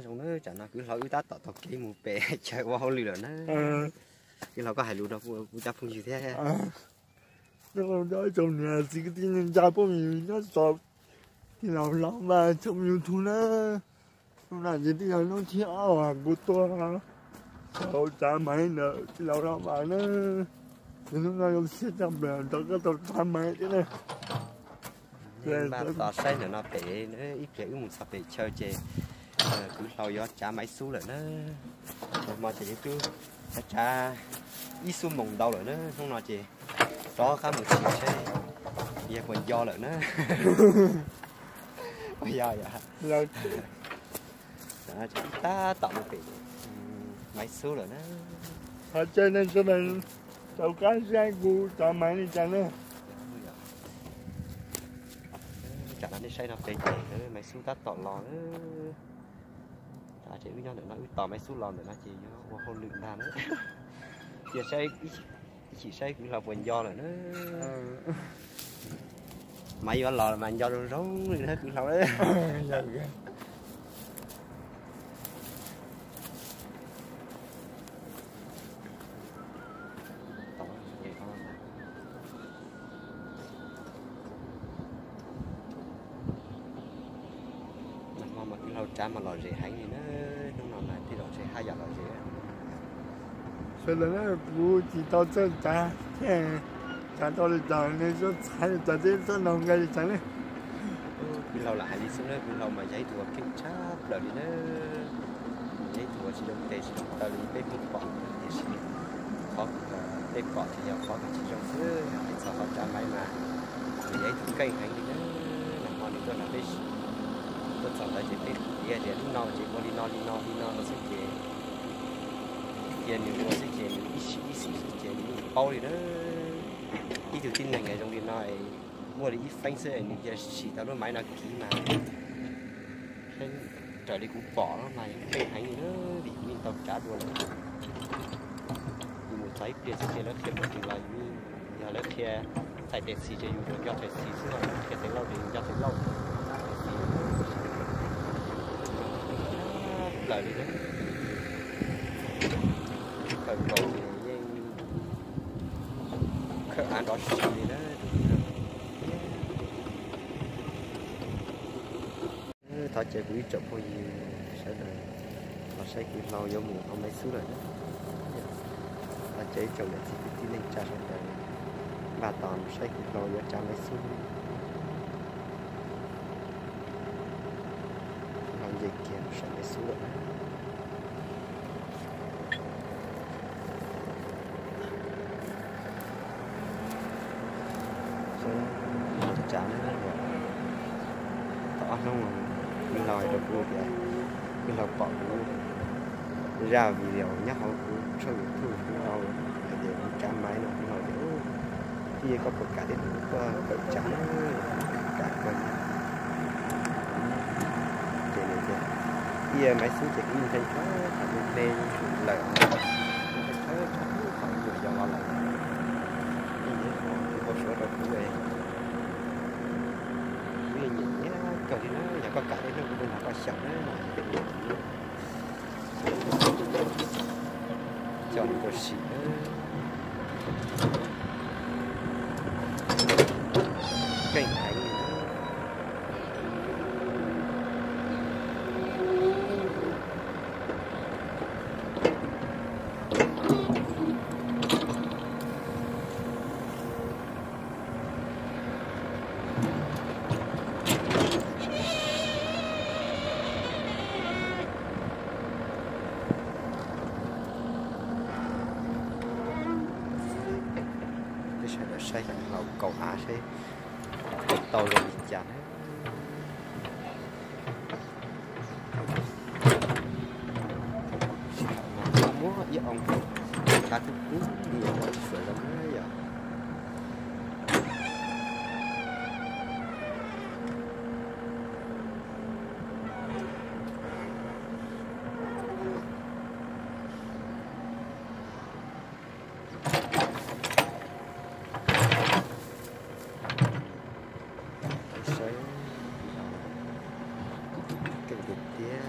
Zoo na, tsam no kwv Hlau wb tab tom taug kev mus pem chaw ua hauj lwm lawm na. Kwv Hlau koj hais lus rau kuv cov phooj ywg thiab. Nyob zoo niam txiv kwv tij neej tsa phooj ywg nyob txog tij laug Hlau Vaj tsoom YouTube na. Hnub no ces twb yog hnub thib ob kuv tuaj txog hauv tsav Maiv ntawm tij laug Hlau Vaj na. Ces hnub no zoo siab tshaj plaws rov qab tau tsav Maiv thiab na. Tab tom saib ntawm no pem, ib pliag wb mus txog pem chaw ces kwv Hlau yuav tsav Maiv Xub lawm na. Nag hmo ces twb tsav ib xuab moos ntau lawm na, hnub no ces rov qab mus txog saib yog puas nco lawm na. Yog, yog. Tab tom mus pem Maiv Xub lawm na. Qhov tseeb nej sawv daws rov qab saib kuv tsav Maiv li cas na. Tsam no nej saib no pem ces Maiv Xub tab tom los. Ces wb nyob ntawm no wb tos Maiv Xub los ntawm no ces yuav ua hauj lwm ntag na. Cia saib, ib chim saib kwv Hlau puas nco lawm na. Maiv yuav los mas nco zoo zoo li na kwv Hlau na. Nag hmo mas kwv Hlau tsav mas lom zem heev li na, hnub no mas thiaj lom zem haj yam lom zem. Sawv daws na, kuv tsis tau txawj tsav thiab, tsav tau li cas nej txhob txhawj, tsav txhob nug nqe li cas ne. Kwv Hlau lam hais li xwb na, kwv Hlau mas yog ib tug uas keej tshaj plaws li na. Yog ib tug uas tsis zoo tes tsis zoo taw li peb Hmoob pom, tiam sis qhov peb pom ces yog qhov tsis zoo xwb. Hais txog qhov tsav Maiv mas nws yog ib tug keej heev li na. Nag hmo nws tuaj nrog peb, tuaj txog ntawd ces peb piav tias lub no ces ua li no li no li no no xwb ces, cia nws ua xwb ces nws ib sim ib sim xwb ces nws yeej paub li na. Ib tug tib neeg zoo li no, muaj li ib feeb xwb nws cia sim tau lub Maiv no kiv mas, raws li kuv pom mas yus keej heev li na, vim kuv yeej tau tsav dua lawm. Yus mus txog ib pliag xwb ces lawv qhia pom tseem los yus, yog lawv qhia txhais tes xis ces yus nco txhais xis xwb, lawv qhia tes lauj ces yus nco tes lauj. Plaws li na, khaws nkaus ces yeej khawb av nrov si li na. Thov caw kuv ib tsoom phooj ywg sawv daws los saib kwv Hlau yuav mus hauv Maiv Xub lawm na. Thov caw ib tsoom niam txiv kwv tij neej tsa sawv daws npaj tos mus saib kwv Hlau yuav tsav Maiv Xub. Kwv Hlau nce kiag mus saum Maiv Xub lawm na. Tsav na, tau ob hnub kwv Hlau hais rau kuv tias, kwv Hlau pom kuv zaj video nyob hauv kuv tshooj YouTube kuv hais tias kuv tsav Maiv no, kwv Hlau tias, tij koj puas kam thiab kuv tuaj kawm tsav na, kam kawg. Ces nws tias, ib Maiv Xub ces kuv yeej ntshai tshaj qhov me me lawm, ntshai tshaj qhov me nyuam yaus los lawm. Kuv npau suav rau kuv, kuv yeej nyiam nyiam kawg li na, yog koj kam thiab hnub kuv tuaj nrog koj xyaum na no. Coj nws tuaj sim, keej heev li. Peb sawv daws saib Hlau kaus av seb tau zoo li cas na. Muab ib oo tsav kub kub li ua tsis tshua zoo na yom. Saib, keej tiag tiag.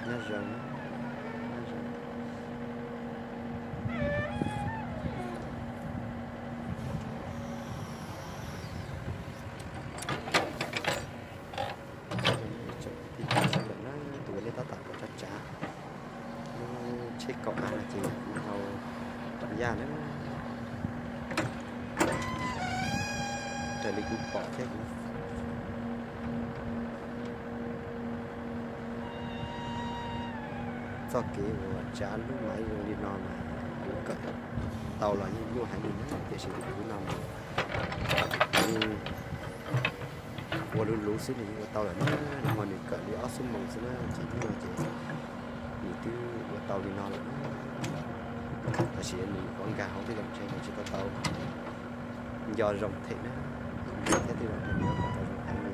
Nyob zoo, nyob zoo. Tseem tij tau sawv lawm na, tus ua liaj tab tom pom tsav tsav. Lub tsheb kaum av no ces kuv hau rau yaj na. Raws li kuv pom thiab kuv txoj kev uas tsav lub maiv zoo li no mas kuv kawm tau los yeej nyuaj heev li na, tiam sis tus kwv no mas yeej ua luv luv xwb nws yeej ua tau lawm na. Nag hmo nws kawm li ob xuab moos xwb na, ces hnub no ces nws twb ua tau li no lawm na. Tab sis nws nyuam qhuav nkag hauv tej zaum ntshe nws tsis tau tau nco zoo them na, thiab tej zaum ntshe nws yuav kom tau zoo heev li.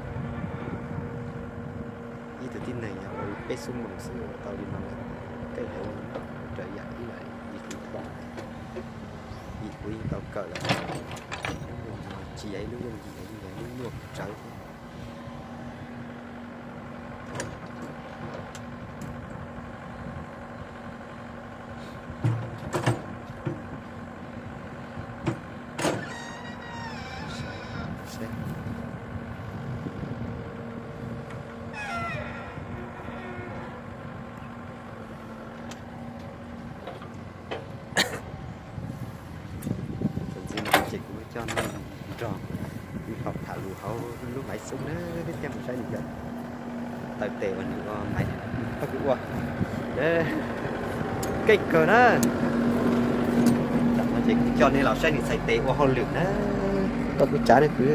Ib tug tib neeg yog ua li peb xuab moos xwb ua tau li no lawm, keej heev li na. Raws yam ib yam yim kuv pom, yim kuv yeej tau kawm lawm, lub no tsis yog ib lub yooj yim, yeej yog ib lub nyuaj tsawv thiab. Txuas ntxiv no ces kuv muab coj nej nrog kuv tham lus hauv lub maiv xub na, thiab mus saib nws cov taw tes uas nws ua maiv pab kuv ua. Keej kawg na. Tam no ces kuv coj nej los saib nws txhais tes ua hauj lwm na. Koj kuj tsav ne kwv,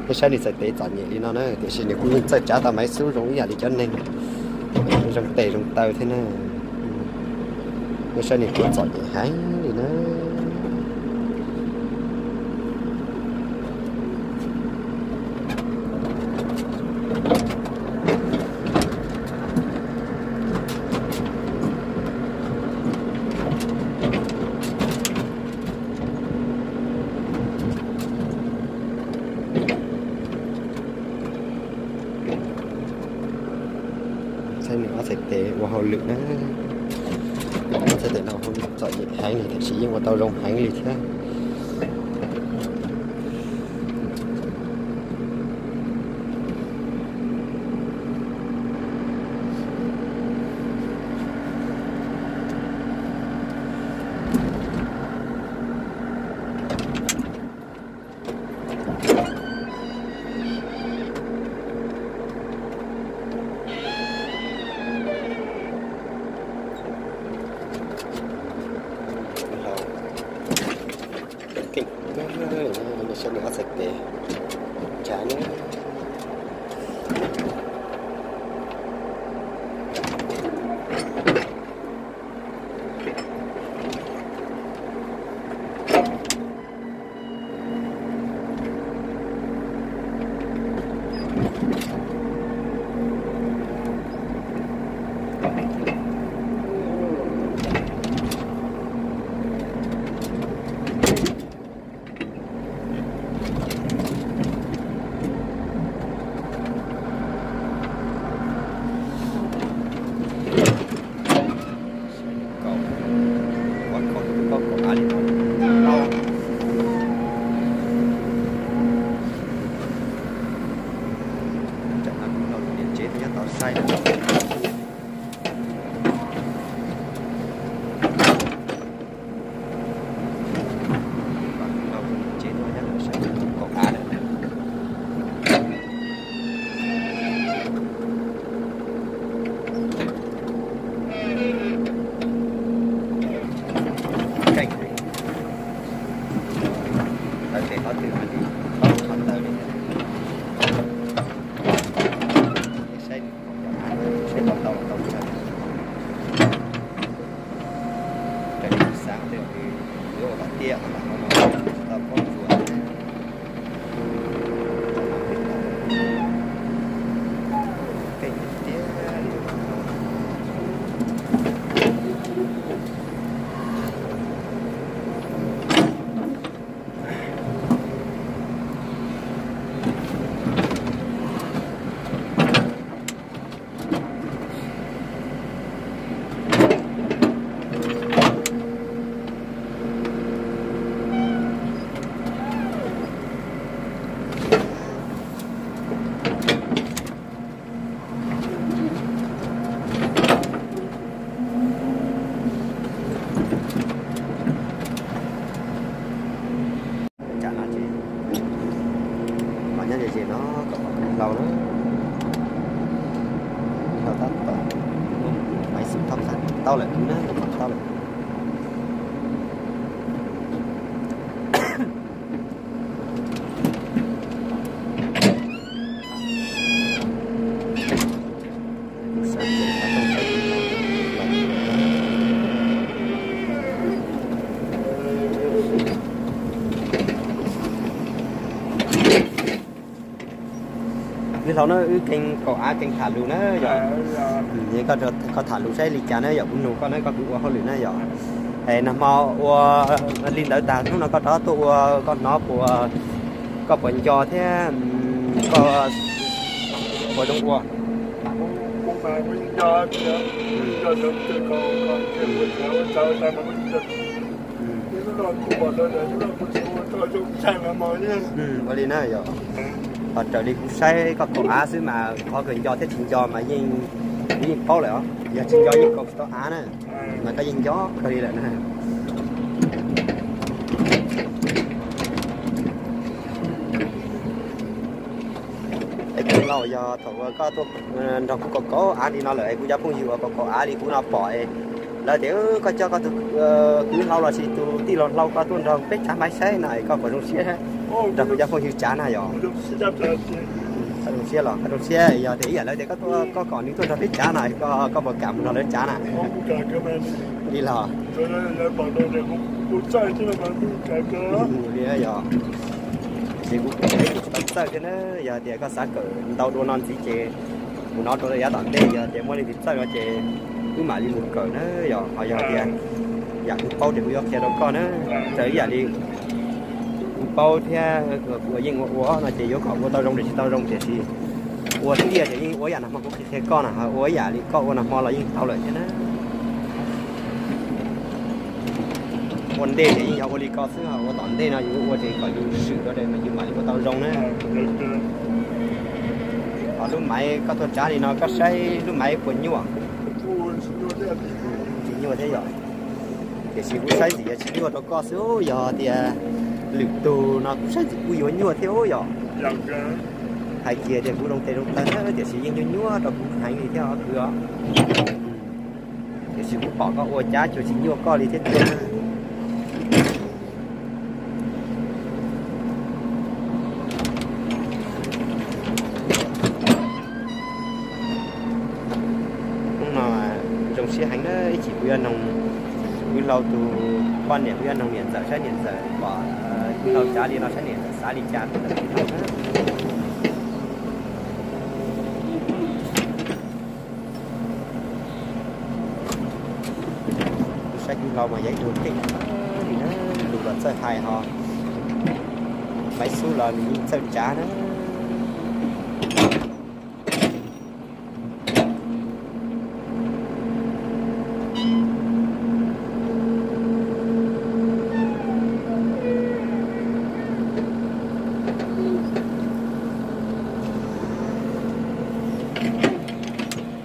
nej saib nws txhais tes txom nyem li no na, tiam sis nws kuj yeej txawj tsav tau maiv xub zoo ib yam li cov neeg, zoo tes zoo taw thiab na. Nej saib nws kuj txom nyem heev li na. Saib nws ob txhais tes ua hauj lwm na. Ob txhais tes no ua hauj lwm txom nyem heev li tiam sis yeej ua tau zoo heev li thiab. Keej, saib nws ob txhais tes tsav na. Kaum, ua kaum, kaum av li no. Tam no kuv los niam tsev tuaj nyob tod saib. Los niam tsev tuaj nyob saib kaum av lawm. Keej, taw tes qhov twg mas nws paub qhov ntawd li. Saib, saib tau tau tsawg. Raws li kuv xav tej zaum nws yuav ua kom tiaj qhov ntawm hauv no tsis tau paub ntxuav. Keej tiag tiag li. Tau lawm na, tau lawm. Kwv Hlau na, wb keeb kaum av keeb tham lus na yom. Koj tham lus saib li cas na yom, kuv nug koj na, koj kuj ua hauj lwm na yom. Es nag hmo ua li ntawd tag hnub no koj rov tuaj ua koj hnov puas, koj puas nco thiab koj puas zoo ua? Ua li na yom. Ho raws li kuv saib koj kaum av xwb mas qhov kawg nco thiab tsis nco mas yeej, yeej paub lawm os. Yog tsis nco yeej kaum tsis tau av na, mas koj yeej nco kawg li lawm na. Es Kwv Hlau, yog thaum uas koj tuaj nrog kuv kaum kaum av li no lawm es kuv cov phooj ywg uas kaum kaum av li kuv no pom, lawv tias koj coj koj tus kwv hlau los sis tus tij laug hlau koj tuaj nrog peb tsav maiv saib no es koj puas zoo siab nrog kuv cov phooj ywg tsav na yom? Koj zoo siab los koj zoo siab, yog tias ib yam lawv tias koj tuaj, koj kom nws tuaj nrog peb tsav no, koj puas kam mus nrog lawv tsav na? Li los li yog, ces kuv tsis tau txawj thiab na, yog tias koj xav kawm ntau dua no ntxiv ces mus no rau yav tom ntej, yog tias muaj leej twg txawj no ces wb mam li mus kawm na yom. Ho yog tias yam kuv paub ces kuv yuav qhia rau koj na. Raws ib yam li kuv paub thiab kuv yeej ua ua no ces yuav kom ua tau zoo ces tsis tau zoo tiam sis ua tiag ces yeej ua ib yam nag hmo kuv qhia koj na, ua ib yam li koj ua nag hmo los yeej tau lawm thiab na. Ua ntej ces yeej yog ua li ko xwb, ua tom ntej no yus ua ces kom yus swm rau mas yus mam li ua tau zoo na. Ho lub maiv koj tuaj tsav li no koj saib lub maiv puas nyuaj? Tsis nyuaj thiab yom. Tiam sis kuv saib ntxim yog tsis nyuaj rau koj xwb, yog tias lwm tus no kuv saib ntxim kuj yuav nyuaj thiab yom. Hais kiag tias kuv zoo tes zoo taw na tiam sis yeej nyuaj nyuaj rau kuv heev li thiab os kwv os. Tiam sis kuv pom koj ua cab cuag tsis nyuaj koj li thiab tiag. Hnub no zoo siab heev na, ib chim kuv yuav noog kwv hlau tus poj niam, kuv yuav noog niam ntxawm saib niam ntxawm pom kwv hlau tsav li no saib niam ntxawm xav li cas rau kwv hlau na. Kuv saib kwv hlau mas yog ib tug keej li na, lus los txawj hais ho maiv xub los nws yeej txawj tsav na.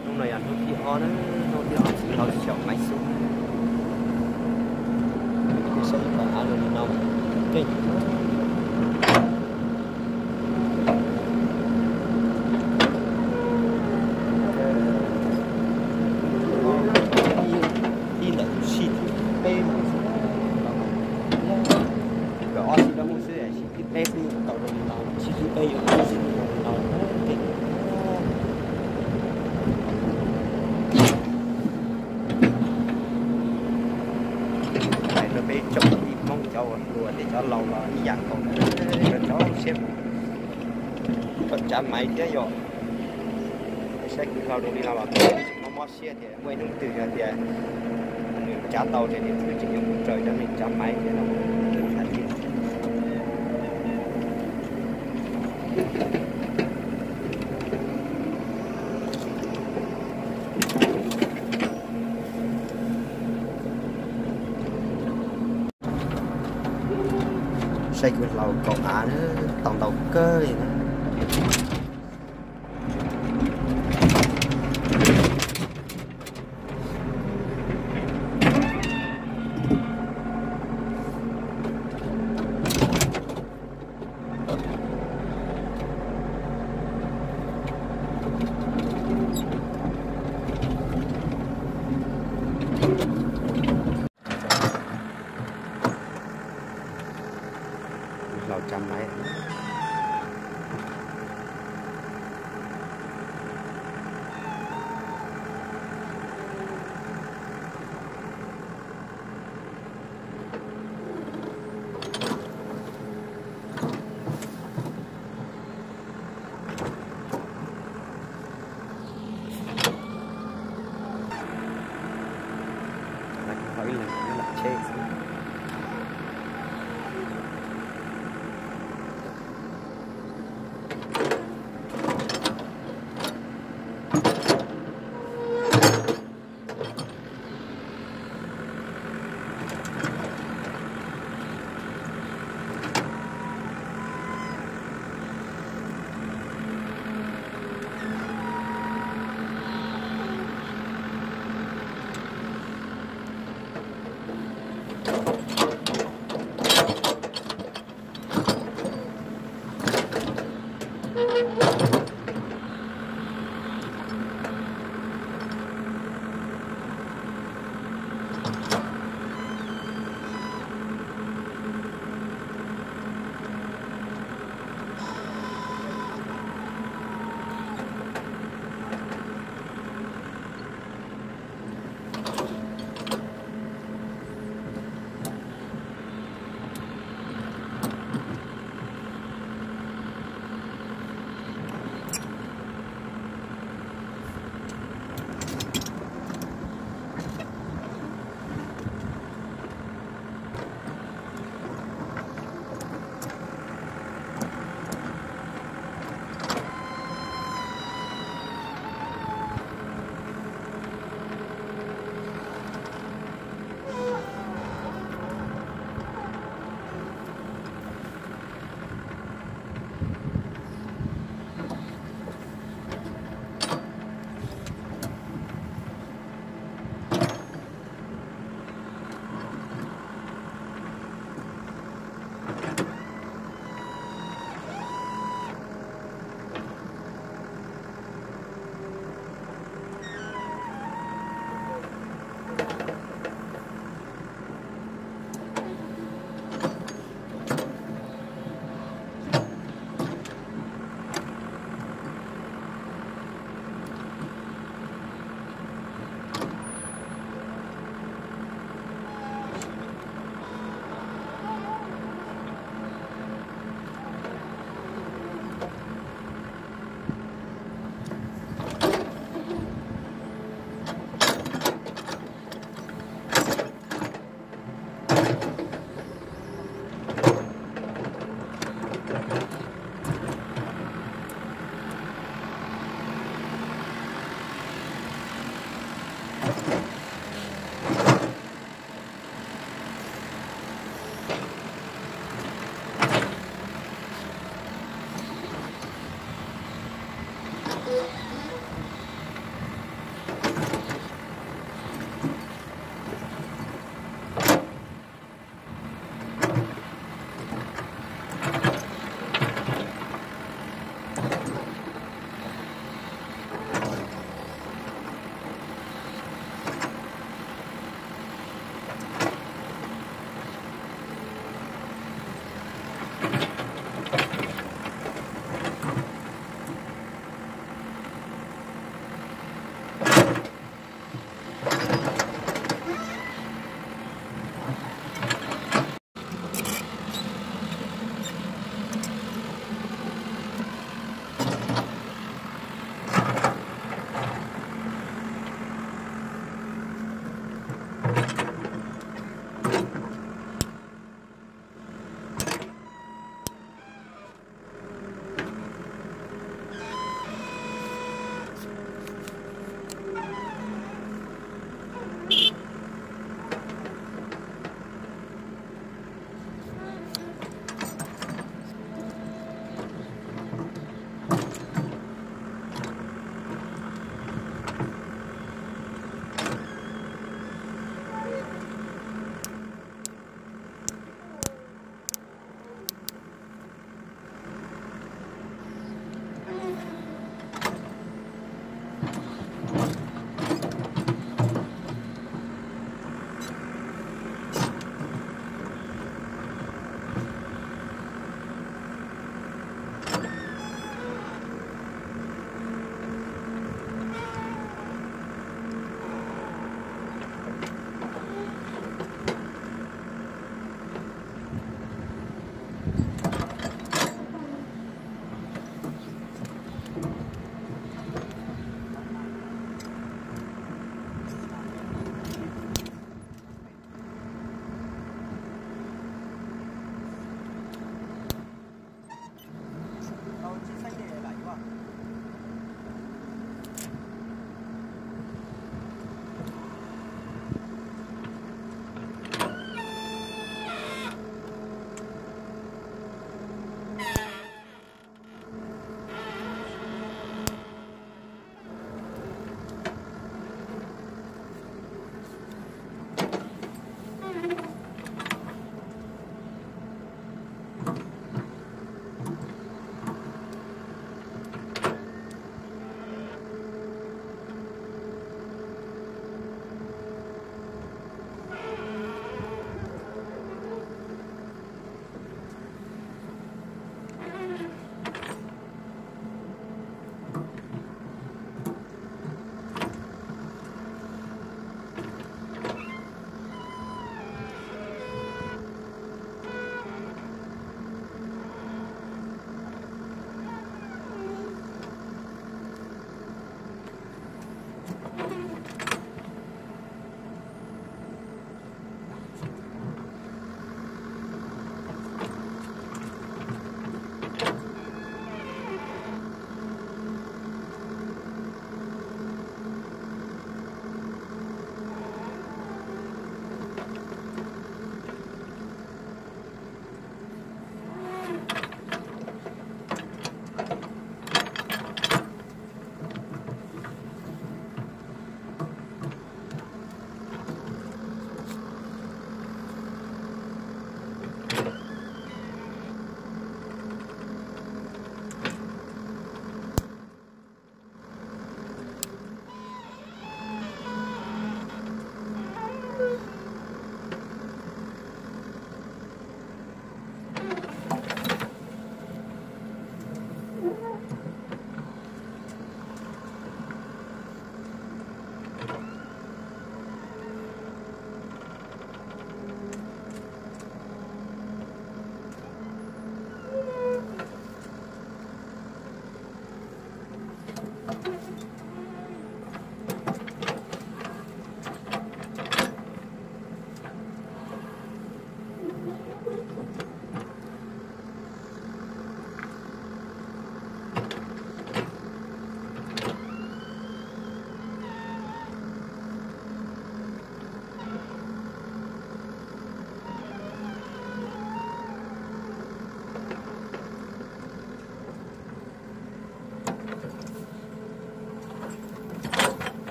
Hnub no yog hnub thib ob na, hnub thib ob txiv hlau xyaum maiv xub. Saib ib qho av li no keej. Ib ntawm sij thib peb mus, nkawd ob sij dab muab xwb, sij thib peb xwb tau rau li no, sij thib peb yuav muab xwb tau li no. Hais rau peb tsoom tij Hmoob cov uas hluas ces cov laus los ib yam nkaus, cov siab kom tsav maiv thiab yom. Saib kwv hlau rau li no los mob mob siab tias muaj ib hnub twg yog tias nws tsav tau ces nws twb tseem yuav mus raws cov neeg tsav maiv thiab no. Saib kwv hlau kaum av na, tau ntau kawg li na. Eggs.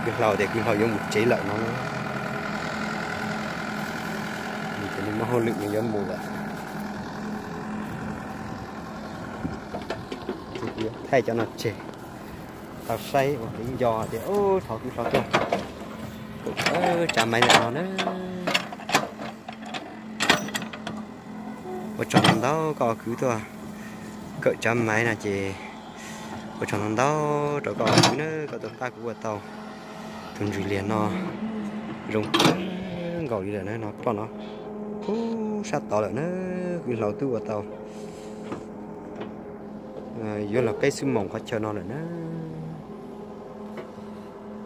Kwv hlau tias kwv hlau yuav mus tsev lawm no, ces nws muaj hauj lwm nws yuav mus lawm. Thaij cov no tseg, tau saib ua kev nco tias thov kwv hlau tuaj kawm tsav maiv ntawm no na. Ua tsaug ntau ntau koj kwv tuaj kawm tsav maiv no ces ua tsaug ntau ntau rau koj kwv na, koj tuaj pab kuv ua tau tus ntsws liag no zoo kawg nkaus li lawm na. No ploj no puag sab tod lawm na, kwv hlau twb ua tau yuav luag peb xuab moos qhov chaw no lawm na.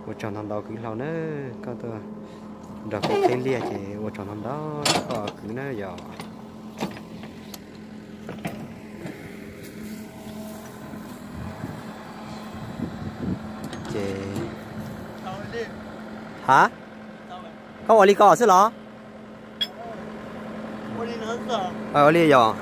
Ua tsaug ntau ntau kwv hlau na, koj tuaj nrog kuv qhib liaj ces ua tsaug ntau ntau koj kwv na yog. Ces, ha, koj ua li ko xwb los? Ua li yog.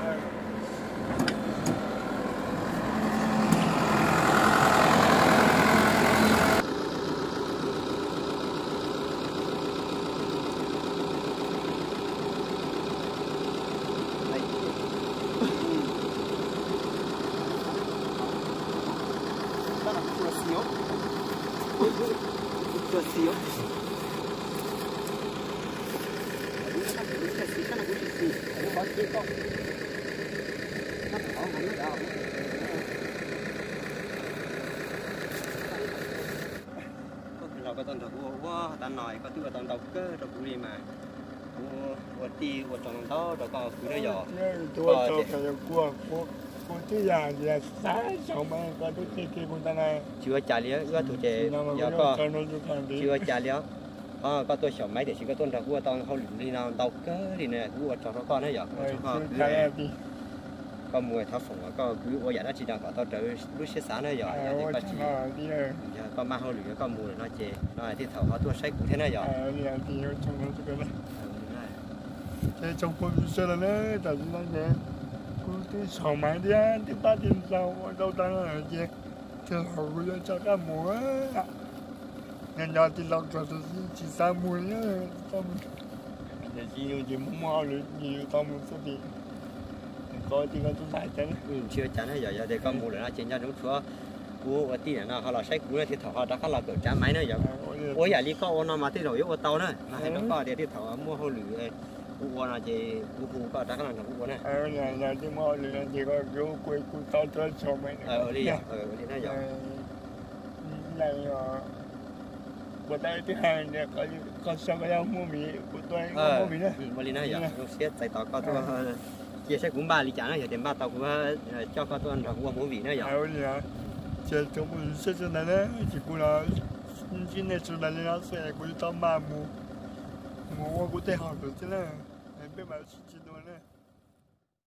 Koj kwv hlau koj tuaj nrog kuv ua ua tas no koj twb ua tau ntau kawg rau kuv li mas kuv ua tij ua tsaug ntau rau koj kwv na yog. Kuv twb yog xav saum mas koj twb qhia kiag kuv tas na. Tsis ua cas li, wb ob tug ces yog koj tsis ua cas li os. Koj tuaj xyaum maiv tiam sis koj tuaj nrog kuv ua tau hauj lwm li no ntau kawg li na, kuv ua tsaug rau koj na yog. Koj mus thov foom koj kwv ua yam dab tsi no kom tau raws lub siab xav na yog. Yog koj maj hauj lwm yog koj mus lawm no ces no thiaj thaum ho tuaj saib kuv thiab na yog. Ces tsoom phooj ywg sawv daws na, tam sim no ces kuv twb xyaum maiv thiab twb pab tij laug ua tau tas ces tij laug kuv yuav rov qab mus. Nyob nyob tij laug txog tus tsis xav mus li, tsis muaj hauj lwm ces muaj hauj lwm ces yuav tau mus xwb ces koj tij koj tub hais cas. Tsis ua cas na yog, yog tias koj mus lawm no ces nco ntsoov tshuav kuv ua tij no ho los saib kuv na thiaj thaum ho rov qab los kawm tsav maiv na yog. Ua yam li koj ua no mas tej zaum yuav ua tau na, mas hais rau koj tias thiaj thaum muaj hauj lwm kuv ua no ces kuv hu koj rov qab los nrog kuv ua na. Yog muaj hauj lwm no ces koj kuv tau tuaj xyaum maiv. Ua li yog, ua li na yog. Kuv tau twb hais tias koj xyaum koj yuav movie kuv tuaj movie na. Ua li na yog, zoo siab txais tos koj tuaj cia saib kuv npaj li cas na, yog tias npaj tau kuv coj koj tuaj nrog kuv ua movie na yog. Ces tsoom phooj ywg sawv daws na, ces kuv los ntsib nej sawv daws li no xwb es kuv yuav tau maj mus. Mus ua kuv tej hauj lwm thiab na, peb mam sib ntsib.